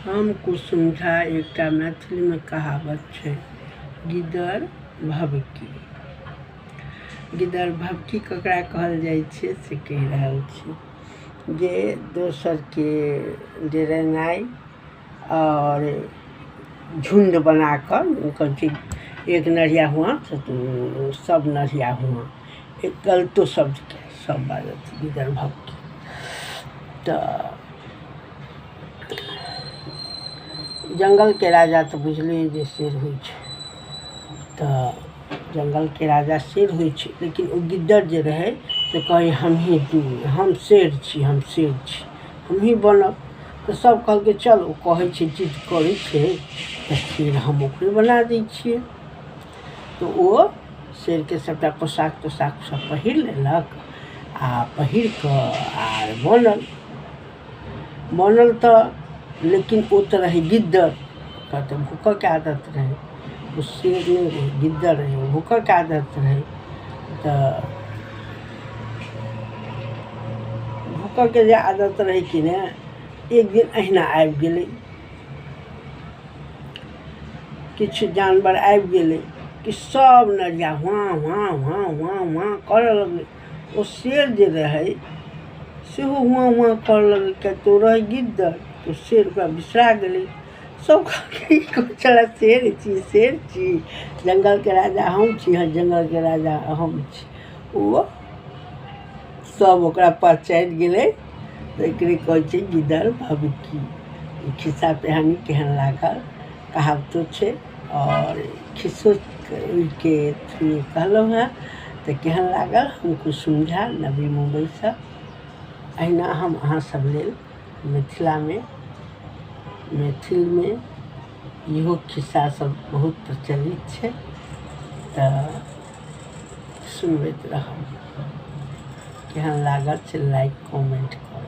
हम कुसुम झा। एकटा मैथिलीमे कहावत छै, गिदर भभकी। गिदर भभकी ककरा कहल जाइ छै से कहि रहल छी जे दोसरके डेरेनाइ आओर झुण्ड बनाकऽ कहै छै, एक नढ़िया हुआ तऽ सब नढ़िया हुआ। एक गलतो शब्दके सब बाजत गिदर भभकी। तऽ जङ्गलके राजा तऽ बुझलियै जे शेर होइ छै। तऽ जङ्गलके राजा शेर होइ छै, लेकिन ओ गिद्दड़ जे रहै से कहै, हमही हम शेर छी, हम शेर छी, हमही बनब। तऽ सब कहलकै, चल, ओ कहै छै, जिद करै छै तऽ शेर हम ओकरे बना दै छियै। तऽ ओ शेरके सबटा पोशाक तोशाक सब पहिर लेलक आ पहिर कऽ आर बनल। बनल तऽ लेकिन ओ तऽ रहै गिद्दड़, ओकरा तऽ भूकऽके आदत रहै। ओ शेर नहि रहै, गिद्दड़ रहै, भूकऽके आदत रहै। तऽ भूकऽके जे आदत रहै कि ने, एक दिन अहिना आबि गेलै, किछु जानवर आबि गेलै कि सब नढ़िया हुआँ हुआँ हुआँ हुआँ हुआँ करऽ लगलै। ओ शेर जे रहै सेहो हुआँ हुआँ करऽ लगलै, किएक तऽ ओ रहै गिद्दड़, तऽ शेर ओकरा बिसरा गेलै। सब कहलकै, ई कहै छलै शेर छी, शेर छी, जङ्गलके राजा हम छी। हँ, जङ्गलके राजा हम छी। ओ सब ओकरा पहचानि गेलै। तऽ एकरे कहै छै गिदड़ भभकी। ई खिस्सा पिहानी केहन लागल? कहावतो छै आओर खिस्सो के थ्रू कहलहुँ हेँ, तऽ केहन लागल? हम कुसुम झा, नवी मुम्बईसँ। अहिना हम अहाँ सब लेल मिथिलामे, मैथिलमे इहो खिस्सा सब बहुत प्रचलित छै, तऽ सुनबैत रहब। केहन लागल से लाइक कमेंट करब।